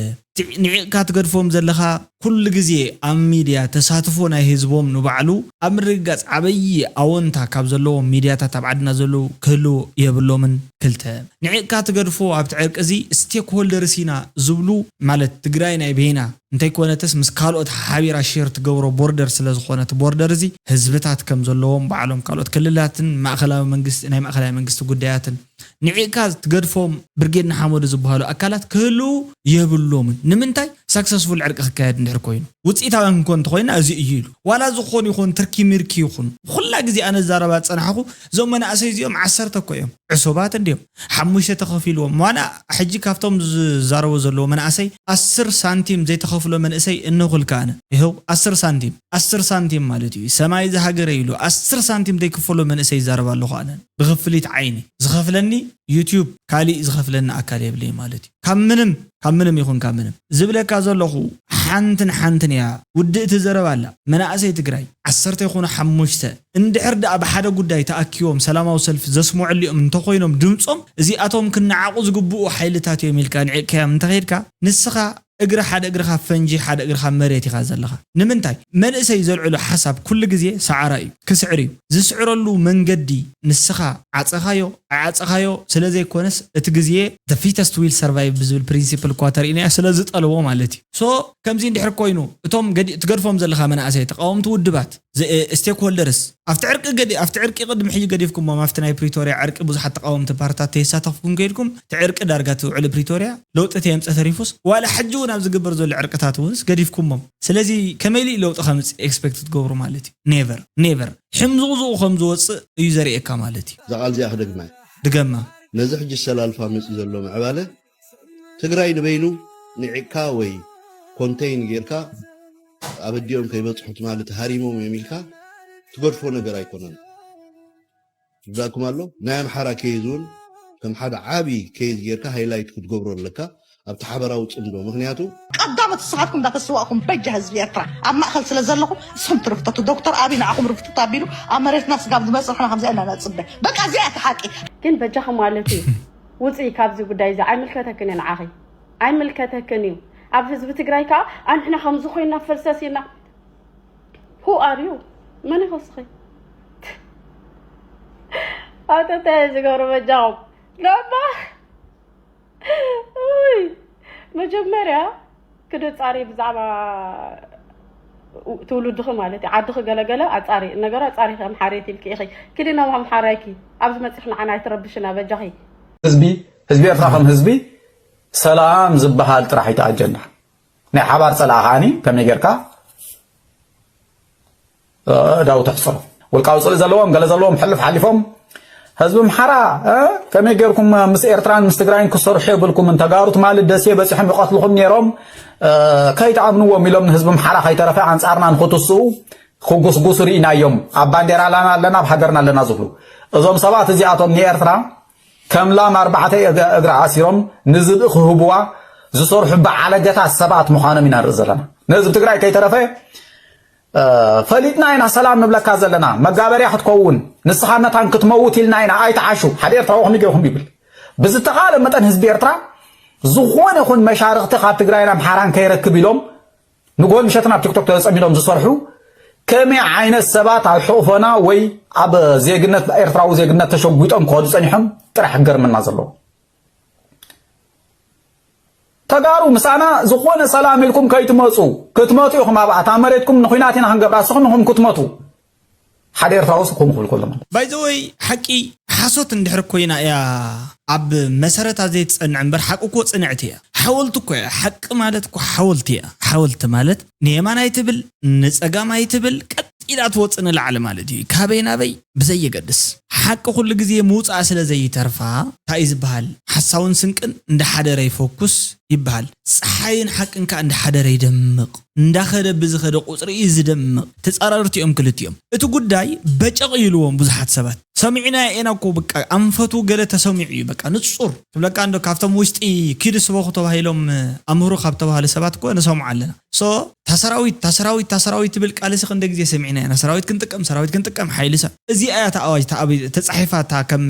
ንዒቕካ ትገድፎም ዘለኻ ኩሉ ግዜ ኣብ ሚድያ ተሳትፎ ናይ ህዝቦም ንባዕሉ ኣብ ምርግጋፅ ዓበዪ ኣወንታ ካብ ዘለዎም ሚድያታት ኣብ ዓድና ዘለዉ ክህልዉ የብሎምን። ክልተ ንዒቕካ ትገድፎ ኣብቲ ዕርቂ እዚ ስቴክሆልደርስ ኢና ዝብሉ ማለት ትግራይ ናይ በይና እንተይኮነትስ ምስ ካልኦት ሓቢራ ሼር ትገብሮ ቦርደር ስለዝኾነ እቲ ቦርደር እዚ ህዝብታት ከም ዘለዎም ባዕሎም ካልኦት ክልላትን ማእኸላዊ መንግስቲ ናይ ማእኸላዊ መንግስቲ ጉዳያትን ንዒቕካ ትገድፎም ብርጌድ ንሓመዱ ዝበሃሉ ኣካላት ክህልዉ የብሎምን። ንምንታይ? ሳክሰስፉል ዕርቂ ክካየድ እንድሕር ኮይኑ ውፅኢታውያን ክንኮን እንተኮይና እዚ እዩ ኢሉ ዋላ ዝኾን ይኹን ትርኪ ሚርኪ ይኹን ኩላ ግዜ ኣነ ዝዛረባ ዝፀናሕኹ እዞም መናእሰይ እዚኦም ዓሰርተ እኮ እዮም ዕሱባት እንድዮም ሓሙሽተ ተኸፊልዎም ዋላ ሕጂ ካብቶም ዝዛረቦ ዘለዎ መናእሰይ ኣስር ሳንቲም ዘይተኸፍሎ መንእሰይ እነኹልካ ኣነ ይኸው ኣስር ሳንቲም ኣስር ሳንቲም ማለት እዩ ሰማይ ዝሃገረ ኢሉ ኣስር ሳንቲም ዘይክፈሎ መንእሰይ ይዛረብ ኣለኹ ኣነ ብኽፍሊት ዓይኒ ዝኸፍለኒ ዩትዩብ ካሊእ ዝኸፍለኒ ኣካል የብለይ ማለት እዩ ካብ ምንም ካብ ምንም ይኹን ካብ ምንም ዝብለካ ዘለኹ ሓንትን ሓንትን እያ ውድእቲ ዘረባ ኣላ መናእሰይ ትግራይ ዓሰርተ ይኹኑ ሓሙሽተ እንድሕር ደኣ ብሓደ ጉዳይ ተኣኪቦም ሰላማዊ ሰልፊ ዘስምዑ ኣሊኦም እንተኾይኖም ድምፆም እዚኣቶም ክነዓቑ ዝግብኡ ሓይልታት እዮም ኢልካ ንዒቕካዮም እንተኸይድካ ንስኻ እግሪ ሓደ እግርኻ ፈንጂ ሓደ እግርኻ መሬት ኢኻ ዘለኻ ንምንታይ መንእሰይ ዘልዕሎ ሓሳብ ኩሉ ግዜ ሰዓራ እዩ ክስዕር እዩ ዝስዕረሉ መንገዲ ንስኻ ዓፀኻዮ ኣይዓፀኻዮ ስለዘይኮነስ እቲ ግዜ the fittest will survive ብዝብል ፕሪንሲፕል እኳ ተርእናዮ ስለዝጠልቦ ማለት እዩ so ከምዚ እንድሕር ኮይኑ እቶም ትገድፎም ዘለኻ መናእሰይ ተቃወምቲ ውድባት ስቴክሆልደርስ ኣብቲ ዕርቂ ገዲ ኣብቲ ዕርቂ ቅድሚ ሕጂ ገዲፍኩሞም ኣብቲ ናይ ፕሪቶርያ ዕርቂ ብዙሓት ተቃወምቲ ፓርታት ተየሳተፍኩም ከይድኩም እቲ ዕርቂ ዳርጋ እቲ ውዕሊ ፕሪቶርያ ለውጢ ተየምፀ ተሪፉስ ዋላ ሕጂ እውን ኣብ ዝግበር ዘሎ ዕርቅታት እውንስ ገዲፍኩሞም ስለዚ ከመይ ኢሉ ለውጢ ከምፅእ ኤክስፔክት ትገብሩ ማለት እዩ never never ሕምዝቕዝቑ ከም ዝወፅእ እዩ ዘርእየካ ማለት እዩ እዛ ቃል እዚኣ ክደግማ ድገማ ነዚ ሕጂ ዝተላልፋ መፅኡ ዘሎ ምዕባለ ትግራይ ንበይኑ ንዒቕካ ወይ ኮንተይን ጌርካ ኣብ ኣዲኦም ከይበፅሑ ትማሊ ተሃሪሞም እዮም ኢልካ ትገድፎ ነገር ኣይኮነን። ይርዳእኩም ኣሎ? ናይ ኣምሓራ ኬዝ እውን ከም ሓደ ዓብዪ ኬዝ ጌርካ ሃይላይት ክትገብሮ ኣለካ። ኣብቲ ሓበራዊ ፅምዶ። ምክንያቱ ቀዳሞት ንስኻትኩም እንዳተስዋእኩም በጃ ህዝቢ ኤርትራ ኣብ ማእኸል ስለ ዘለኹም ንስኹም ትርፍተቱ። ዶክተር ኣብይ ንዓኹም ርፍትት ኣቢሉ ኣብ መሬትና ስጋብ ዝመፅእ ንሕና ከምዚኣ ኢና ነፅበ። በቃ እዚኣ እቲ ሓቂ። ግን በጃኺ ማለት እዩ ውፅኢ ካብዚ ጉዳይ እዚ። ኣይምልከተክን እዩ ንዓኺ፣ ኣይምልከተክን እዩ። ኣብ ህዝቢ ትግራይ ከዓ ኣንሕና ከምዚ ኮይና ፈልሰስ ኢና። Who are you? መን ኢኺ እስኺ? ኣተተ ዝገብሩ በጃኹም ሎማ ውይ፣ መጀመርያ ክዲ ፃሪ ብዛዕባ ትውልድኺ ማለት እዩ። ዓድኺ ገለገለ ኣፃሪ ነገሩ ኣፃሪ ከም ሓሬት ኢልኪ ኢኺ። ክዲ ናብ ኣምሓራይኪ ኣብዚ መፂኺ ንዓና ኣይትረብሽና በጃኺ። ህዝቢ ህዝቢ ኤርትራ ከም ህዝቢ ሰላም ዝበሃል ጥራሕ እዩ ኣጀንዳ። ናይ ሓባር ፀላእ ከዓኒ ከመይ ጌርካ ዳው ተሕፅሮ። ውልቃዊ ፅልኢ ዘለዎም ገለ ዘለዎም ሕልፍ ሓሊፎም ህዝቢ ኣምሓራ ከመይ ጌርኩም ምስ ኤርትራን ምስ ትግራይን ክሰርሑ የብልኩምን። ተጋሩ ትማሊ ደሴ በፂሖም ይቐትልኹም ነይሮም ከይትኣምንዎም ኢሎም ንህዝቢ ኣምሓራ ከይተረፈ ኣንፃርና ንክትስኡ ክጉስጉሱ ርኢናዮም። ኣብ ባንዴራ ኣለና ኣለና ኣብ ሃገርና ኣለና ዝብሉ እዞም ሰባት እዚኣቶም ንኤርትራ ከም ላም ኣርባዕተ እግራ ኣሲሮም ንዝብኢ ክህብዋ ዝሰርሑ በዓለገታት ሰባት ምዃኖም ኢና ንርኢ ዘለና። ንህዝቢ ትግራይ ከይተረፈ ፈሊጥና ኢና ሰላም ንብለካ ዘለና። መጋበርያ ክትከውን ንስኻ መታን ክትመውት ኢልና ኢና። ኣይትዓሹ። ሓደ ኤርትራዊ ከመይ ገይርኩም ይብል። ብዝተኻለ መጠን ህዝቢ ኤርትራ ዝኾነ ይኹን መሻርኽቲ ካብ ትግራይን ኣምሓራን ከይረክብ ኢሎም ንጎል ምሸትን ኣብ ቲክቶክ ተጸሚዶም ዝሰርሑ ከመይ ዓይነት ሰባት ኣብ ሕቑፎና ወይ ኣብ ዜግነት ኤርትራዊ ዜግነት ተሸጒጦም ክኸዱ ጸኒሖም ጥራሕ ክገርመና ዘለዎ። ተጋሩ ምሳና ዝኾነ ሰላም ኢልኩም ከይትመፁ ክትመፁ ኢኹም ኣብኣ እታ መሬትኩም ንኩናት ኢና ክንገብራ እስኹም ኢኹም ክትመቱ ሓደ ኤርትራዊ ስኹም ክብል ከሎ ማለት ባይዘወይ ሓቂ ሓሶት እንድሕር ኮይና እያ ኣብ መሰረታ ዘይትፀንዕ እምበር ሓቂ እኮ ፅንዕቲ እያ ሓወልቲ እኮ እያ ሓቂ ማለት እኮ ሓወልቲ እያ ሓወልቲ ማለት ንየማን ኣይትብል ንፀጋም ኣይትብል ቀጥ ኢላ ትወፅእ ንላዕሊ ማለት እዩ ካበይ ናበይ ብዘየገድስ ሓቂ ኩሉ ግዜ ምውፃእ ስለ ዘይተርፋ እንታይ እዩ ዝበሃል ሓሳውን ስንቅን እንዳሓደረ ይፈኩስ ይበሃል ፀሓይን ሓቅን ከዓ እንዳሓደረ ይደምቕ እንዳኸደ ብዝኸደ ቁፅሪ እዩ ዝደምቕ ተፃራርቲ እዮም ክልቲኦም እቲ ጉዳይ በጨቕ ይልዎም ብዙሓት ሰባት ሰሚዕና ኢና እኮ በቃ ኣንፈቱ ገለ ተሰሚዑ እዩ በቃ ንፁር ትብለካ እንዶ ካብቶም ውሽጢ ኪድ ስበኹ ተባሂሎም ኣምህሩ ካብ ተባሃሉ ሰባት እኮ ንሰምዖ ኣለና so ታሰራዊት ታሰራዊት ታሰራዊት ትብል ቃል ሲ ክንደ ግዜ ሰሚዕና ኢና ሰራዊት ክንጥቀም ሰራዊት ክንጥቀም ሓይሊ ሰብ እዚኣ እያ ተኣዋጅ ተኣብ ተፃሒፋ እታ ከም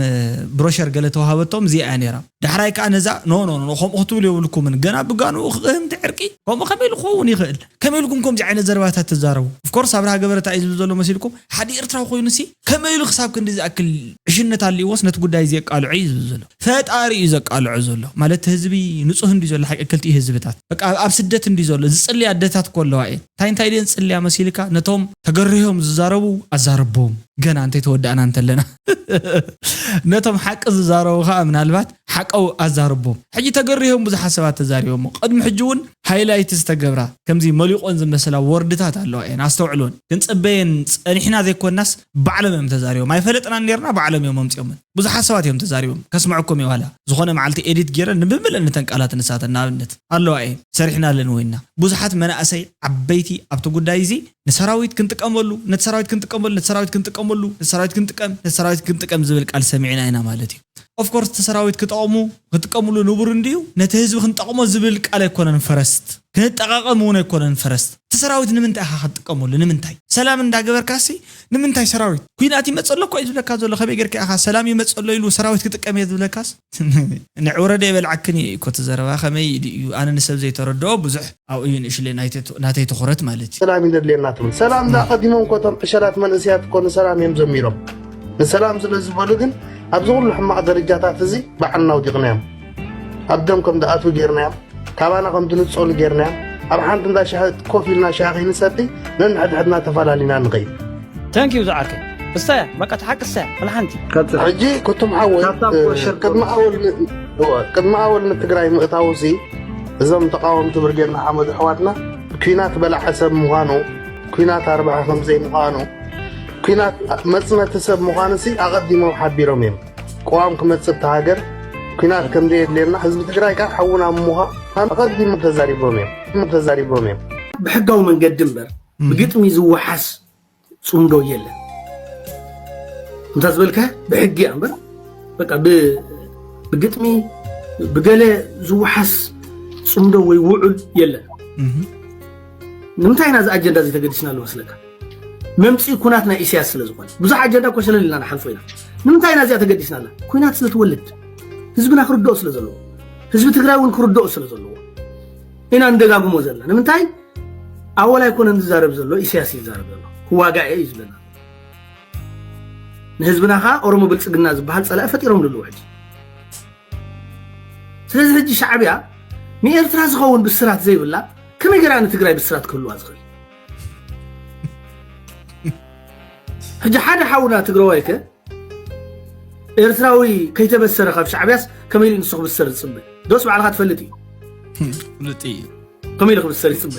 ብሮሸር ገለ ተዋሃበቶም እዚኣ እያ ነይራ ዳሕራይ ከዓ ነዛ ኖ ኖ ኖ ከምኡ ክትብሉ የብልኩምን ገና ብጋንኡ ክህምቲ ዕርቂ ከምኡ ከመይ ኢሉ ክኸውን ይኽእል ከመይ ኢልኩም ከምዚ ዓይነት ዘረባታት ትዛረቡ of course ኣብርሃ ገበረታ እዩ ዝብል ዘሎ መሲልኩም ሓደ ኤርትራዊ ኮይኑ ሲ ከመይ ኢሉ ክሳብ ክንዲ ዝኣክል ዕሽነት ኣልዎስ ነቲ ጉዳይ እዚ የቃልዖ እዩ ዝብል ዘሎ ፈጣሪ እዩ ዘቃልዖ ዘሎ ማለት ህዝቢ ንፁህ እንዲ ዘሎ ሓቂ ክልቲኡ ህዝብታት በቃ ኣብ ስደት እንዲ ዘሎ ዝፅልያ ኣደታት እኮ ኣለዋ እየን እንታይ እንታይ ድየን ፅልያ መሲልካ ነቶም ተገርህዮም ዝዛረቡ ኣዛርቦም ገና እንተይተወዳእና እንተለና ነቶም ሓቂ ዝዛረቡ ከዓ ምናልባት ሓቀው ኣዛርቦም ሕጂ ተገርህዮም ብዙሓት ሰባት ተዛሪቦሞ ቅድሚ ሕጂ እውን ሃይላይት ዝተገብራ ከምዚ መሊቆን ዝመስላ ወርድታት ኣለዋ እየን ኣስተውዕሎን ክንፅበየን ፀኒሕና ዘይኮናስ ባዕሎም እዮም ተዛሪቦም ኣይፈለጥናን ነርና ባዕሎም እዮም ኣምፅኦምን ብዙሓት ሰባት እዮም ተዛሪቦም ከስምዐኩም እዩ ዋላ ዝኾነ መዓልቲ ኤዲት ገይረ ንምምልእ ነተን ቃላት ንሳተን ንኣብነት ኣለዋ እየን ሰሪሕናለን ወይና ብዙሓት መናእሰይ ዓበይቲ ኣብቲ ጉዳይ እዚ ንሰራዊት ክንጥቀመሉ ነቲ ሰራዊት ክንጥቀመሉ ነቲ ሰራዊት ክንጥቀመሉ ነቲ ሰራዊት ክንጥቀም ነቲ ሰራዊት ክንጥቀም ዝብል ቃል ሰሚዕና ኢና ማለት እዩ of course እቲ ሰራዊት ክጠቕሙ ክጥቀምሉ ንቡር እንድዩ ነቲ ህዝቢ ክንጠቕሞ ዝብል ቃል ኣይኮነን ፈረስት ክንጠቃቀም እውን ኣይኮነን ፈረስት እቲ ሰራዊት ንምንታይ ኢኻ ክትጥቀመሉ ንምንታይ ሰላም እንዳገበርካሲ ንምንታይ ሰራዊት ኩናት ይመፀ ኣሎ እኮ እዩ ዝብለካ ዘሎ ከመይ ገርካ ኢኻ ሰላም ይመፀ ኣሎ ኢሉ ሰራዊት ክጥቀም እየ ዝብለካስ ንዕውረደ የበልዓክን እዩ እኮ እቲ ዘረባ ከመይ ድዩ ኣነ ንሰብ ዘይተረድኦ ብዙሕ ኣብኡ እዩ ንእሽለ ናተይ ትኹረት ማለት እዩ ሰላም እዩ ዘድልየና ትብል ሰላም ዝኣቐዲሞም ኮቶም ዕሸላት መንእስያት እኮ ንሰላም እዮም ዘሚሮም ንሰላም ስለ ዝበሉ ግን ኣብዚ ኩሉ ሕማቕ ደረጃታት እዚ ባዕልና ኣውዲቕናዮም ኣብ ደም ከም ዝኣትዉ ጌርናዮም ካባና ከም ዝንጸሉ ጌርናዮም ኣብ ሓንቲ እንዳ ሻሂ ኮፍ ኢልና ሻሂ ከይንሰቲ ነንሕድሕድና ተፈላሊና ንኸይድ Thank you ዝዓርከይ እሳያ በቃ ተሓቂ እሳያ ወላ ሓንቲ ሕጂ ክቱም ሓወይ ቅድሚ ኣወል ቅድሚ ኣወል ንትግራይ ምእታው ሲ እዞም ተቃወምቲ ብርጌድ ንሓመዱ ኣሕዋትና ኲናት በላዐ ሰብ ምዃኑ ኲናት ኣርባሒ ከም ዘይምዃኑ ኲናት መፅነቲ ሰብ ምዃኑ ሲ ኣቐዲሞም ሓቢሮም እዮም። ቅዋም ክመፅእ እታ ሃገር ኲናት ከም ዘየድልየና ህዝቢ ትግራይ ከዓ ሓውና ምዃኑ ኣቐዲሞም ተዛሪቦም እዮም ተዛሪቦም እዮም። ብሕጋዊ መንገዲ እምበር ብግጥሚ ዝወሓስ ፅምዶ የለን። እንታ ዝበልካ ብሕጊ እያ እምበር በቃ ብግጥሚ ብገለ ዝወሓስ ጽምዶ ወይ ውዑል የለን። ንምንታይ ኢና እዚ ኣጀንዳ እዚ ተገዲስናሉ መስለካ? መምፅኢ ኩናት ናይ ኢሳያስ ስለ ዝኾነ ብዙሕ ኣጀንዳ እኮ ሸለል ኢልና ንሓልፎ ኢና። ንምንታይ ኢና እዚኣ ተገዲስናላ? ኩናት ስለ ትወልድ፣ ህዝብና ክርድኦ ስለ ዘለዎ፣ ህዝቢ ትግራይ እውን ክርድኦ ስለ ዘለዎ ኢና ንደጋግሞ ዘለና። ንምንታይ? ኣወል ኣይኮነን ዝዛረብ ዘሎ፣ ኢሳያስ እዩ ዝዛረብ ዘሎ። ክዋጋእ እየ እዩ ዝብለና። ንህዝብና ከዓ ኦሮሞ ብልፅግና ዝበሃል ፀላኢ ፈጢሮም ኣለዉ ሕጂ። ስለዚ ሕጂ ሻዕብያ ንኤርትራ ዝኸውን ብስራት ዘይብላ፣ ከመይ ገይራ ንትግራይ ብስራት ክህልዋ ዝኽእል? ሕጂ ሓደ ሓውና ትግራዋይ ከ ኤርትራዊ ከይተበሰረ ካብ ሻዕብያስ ከመይ ኢሉ ንሱ ክብሰር ዝፅበ? ዶስ ባዕልኻ ትፈልጥ እዩ። ፍሉጥ እዩ። ከመይ ኢሉ ክብሰር ይፅበ?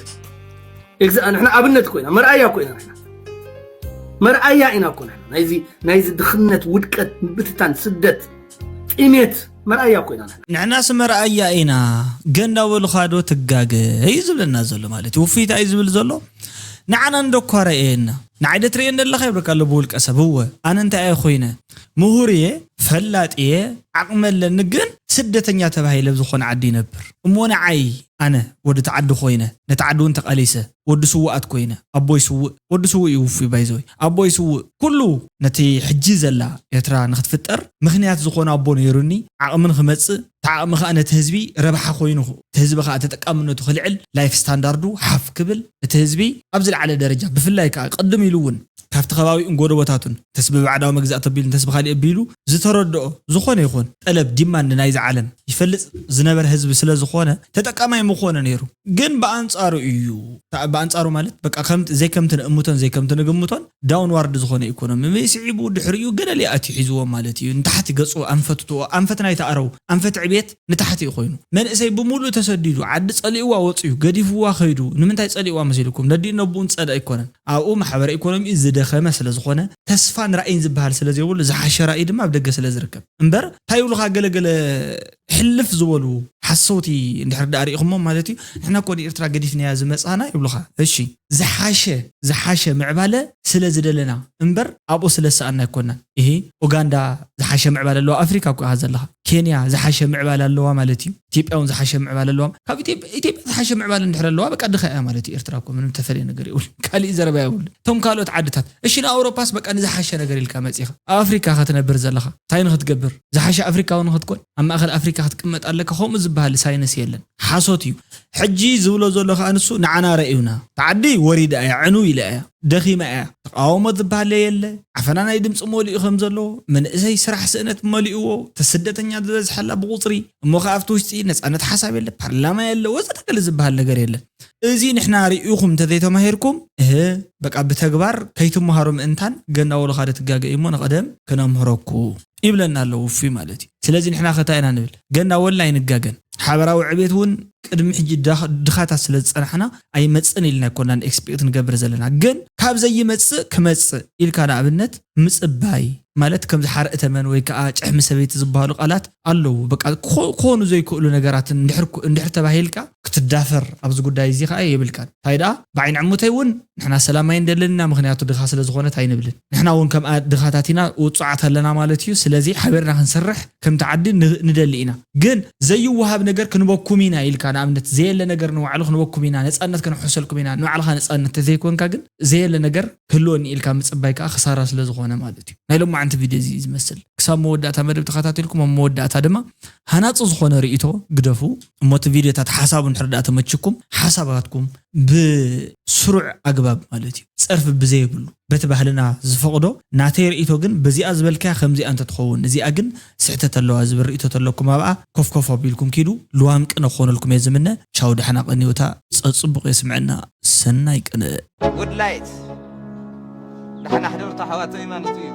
ኤግዛ-፣ ንሕና ኣብነት ኮይና መርኣያ ኮይና ንሕና መርኣያ ኢና እኮ ንሕና ናይዚ ናይዚ ድኽነት፣ ውድቀት፣ ምብትታን፣ ስደት፣ ጥሜት መርኣያ ኮይና ንሕና። ንሕናስ መርኣያ ኢና። ገንዳ በሉኻዶ ትጋገ እዩ ዝብለና ዘሎ ማለት እዩ። ውፍይታ እዩ ዝብል ዘሎ። ንዓና እንደኳ ረእየና። ንዓይ ዶ ትርእየኒ ኣለኻ ይብለካ ኣሎ ብውልቀ ሰብ። እወ፣ ኣነ እንታይ እየ ኮይነ? ምሁር እየ፣ ፈላጥ እየ፣ ዓቕሚ ኣለኒ፣ ግን ስደተኛ ተባሂለ ኣብ ዝኾነ ዓዲ ይነብር። እሞ ንዓይ ኣነ ወዲ ተዓዲ ኮይነ፣ ነቲ ዓዲ እውን ተቓሊሰ፣ ወዲ ስውኣት ኮይነ፣ ኣቦይ ስውእ፣ ወዲ ስውእ እዩ ውፉይ ባይዘወይ፣ ኣቦይ ስውእ፣ ኩሉ ነቲ ሕጂ ዘላ ኤርትራ ንክትፍጠር ምኽንያት ዝኾነ ኣቦ ነይሩኒ፣ ዓቕሚ ንክመጽእ፣ እቲ ዓቕሚ ከዓ ነቲ ህዝቢ ረብሓ ኮይኑ፣ እቲ ህዝቢ ከዓ ተጠቃምነቱ ክልዕል፣ ላይፍ ስታንዳርዱ ሓፍ ክብል፣ እቲ ህዝቢ ኣብ ዝለዓለ ደረጃ፣ ብፍላይ ከዓ ቅድም ኢሉ እውን ካብቲ ከባቢኡን ጎደቦታቱን፣ እንተስ ብባዕዳዊ መግዛእቲ ኣቢሉ፣ እንተስ ብኻሊእ ኣቢሉ፣ ዝተረድኦ ዝኾነ ይኹን ጠለብ፣ ዲማንድ ናይዚ ዓለም ይፈልጥ ዝነበረ ህዝቢ ስለ ዝኾነ፣ ተጠቃማይ ምኾነ ነይሩ። ግን ብኣንጻሩ እዩ። ብኣንጻሩ ማለት፣ በቃ፣ ከምቲ፣ ዘይከምቲ ንእምቶን ዘይከምቲ ንግምቶን፣ ዳውንዋርድ ዝኾነ ኢኮኖሚ ስዒቡ፣ ድሕሪኡ ገለ ሊኣት እዩ ሒዝዎ ማለት እዩ። ንታሕቲ ገጹ ኣንፈት ትዎ-፣ ኣንፈት ናይቲ ኣረው፣ ኣንፈት ዕቤት ንታሕቲ እዩ ኮይኑ። መንእሰይ ብምሉእ ተሰዲዱ፣ ዓዲ ጸሊእዋ ወጺኡ፣ ገዲፍዋ ከይዱ። ንምንታይ ጸሊእዋ መሲልኩም? ነዲኡ ነብኡን ጸደ ኣይኮነን። ኣብኡ ማሕበረ ኢኮኖሚኡ ዝደኸመ ስለ ዝኾነ፣ ተስፋን ራእይን ዝበሃል ስለ ዘይብሉ፣ ዝሓሸ ራእይ ድማ ኣብ ደገ ስለ ዝርከብ። እምበር፣ እንታይ ይብሉኻ፣ ገለገለ ሕልፍ ዝበሉ ሓሰውቲ እንድሕር ደኣ ርኢኹሞም ማለት እዩ። ንሕና እኮ ንኤርትራ ገዲፍናያ ዝመጻና ይብሉኻ። እሺ፣ ዝሓሸ፣ ዝሓሸ ምዕባለ ስለ ዝደለና እምበር፣ ኣብኡ ስለ ዝሰኣና ኣይኮናን። እሂ፣ ኡጋንዳ ዝሓሸ ምዕባለ ኣለዋ፣ ኣፍሪካ እኮ ኢኻ ዘለኻ። ኬንያ ዝሓሸ ምዕባለ ኣለዋ ማለት እዩ። ኢትዮጵያ እውን ዝሓሸ ምዕባለ ኣለዋ። ካብ ኢትዮጵያ፣ ኢትዮጵያ ዝሓሸ ምዕባለ እንድሕር ኣለዋ፣ በቃ ድኻ እያ ማለት እዩ። ኤርትራ እኮ ምንም ተፈልየ ነገር የብሉ። ካሊእ ዘረባ የብሉ። እቶም ካልኦት ዓድታት፣ እሺ፣ ንኣውሮፓስ በቃ ንዝሓሸ ነገር ኢልካ መጺኻ። ኣብ ኣፍሪካ ኸትነብር ዘለኻ፣ እንታይ ንኽትገብር? ዝሓሸ ኣፍሪካዊ ንኽትኮን? ኣብ ማእኸል ኣፍሪካ ክትቅመጥ ኣለካ? ከምኡ ዝበሃል ሳይንስ የለን። ሓሶት እዩ። ሕጂ ዝብሎ ዘሎ ከዓ ንሱ ንዓና ረእዩና። እቲ ዓዲ ወሪዳ እያ፣ ዕንው ኢላ እያ፣ ደኺማ እያ። ተቃውሞ ዝበሃል የለ፣ ዓፈና ናይ ድምፂ መሊኡ ከም ዘሎ፣ መንእሰይ ስራሕ ስእነት መሊእዎ፣ እቲ ስደተኛ ዝበዝሐላ ብቁፅሪ፣ እሞ ከዓ ኣብቲ ውሽጢ ነፃነት ሓሳብ የለ፣ ፓርላማ የለ፣ ወዘተ ገለ ዝበሃል ነገር የለን። እዚ ንሕና ርኢኹም እንተዘይተማሂርኩም፣ እህ፣ በቃ ብተግባር ከይትመሃሩ ምእንታን፣ ገና ወለኻ ዶ ትጋገ እሞ ንቐደም ክነምህረኩ ይብለና ኣሎ ውፉይ ማለት እዩ። ስለዚ ንሕና ከ እንታይ ኢና ንብል? ገና ወላ ኣይንጋገን። ሓበራዊ ዕቤት እውን ቅድሚ ሕጂ ድኻ-፣ ድኻታት ስለ ዝጸናሕና ኣይመጽእን ኢልና ኣይኮናን ኤክስፔክት ንገብር ዘለና። ግን ካብ ዘይመጽእ ክመጽእ ኢልካ ንኣብነት ምጽባይ ማለት ከምዚ ሓርኢ ተመን ወይ ከዓ ጭሕሚ ሰበይቲ ዝበሃሉ ቃላት ኣለዉ። በቃ ክኾ-፣ ክኾኑ ዘይክእሉ ነገራት እንድሕር ኩ-፣ እንድሕር ተባሂልካ ክትዳፈር ኣብዚ ጉዳይ እዚ ከዓ የብልካን። እንታይ ደኣ ብዓይኒ ዕሙተይ እውን ንሕና ሰላም ኣይንደልን ኢና፣ ምኽንያቱ ድኻ ስለ ዝኾነት ኣይንብልን። ንሕና እውን ከምኣ ድኻታት ኢና፣ ውጹዓት ኣለና ማለት እዩ። ስለዚ ሓቢርና ክንሰርሕ ከምቲ ዓዲ ን-፣ ንደሊ ኢና። ግን ዘይወሃብ ነገር ክንበኩም ኢና ኢልካ ንኣብነት ዘየለ ነገር ንባዕሉ ክንበኩም ኢና፣ ነጻነት ከነውሕሰልኩም ኢና፣ ንባዕልኻ ነጻነት ተዘይኮንካ ግን ዘየለ ነገር ክህልወኒ ኢልካ ምጽባይ ከዓ ክሳራ ስለ ዝኾነ ማለት እዩ። ናይ ሎማዓንቲ ቪድዮ እዚ እዩ ዝመስል። ክሳብ መወዳእታ መደብ ተኸታቲልኩም ኣብ መወዳእታ ድማ ሃናጺ ዝኾነ ርእይቶ ግደፉ። እሞ እቲ ቪድዮታት ሓሳቡ እንድሕር ደኣ ተመችኩም ሓሳባትኩም ብስሩዕ ኣግባብ ማለት እዩ ጸርፊ ብዘይብሉ በቲ ባህልና ዝፈቕዶ ናተይ ርእይቶ ግን በዚኣ ዝበልካያ ከምዚኣ እንተትኸውን እዚኣ ግን ስሕተት ኣለዋ ዝብል ርእይቶ ተለኩም ኣብኣ ኮፍኮፍ ኣቢልኩም ኪዱ ልዋም ቅነ ክኾነልኩም እየ ዝምነ። ቻው ደሓና ቀንዩታ ጸጽቡቕ የስምዐና ሰናይ ቅነ። Good light ደሓና ሕደርቱ ኣሕዋተይ ማለት እዩ።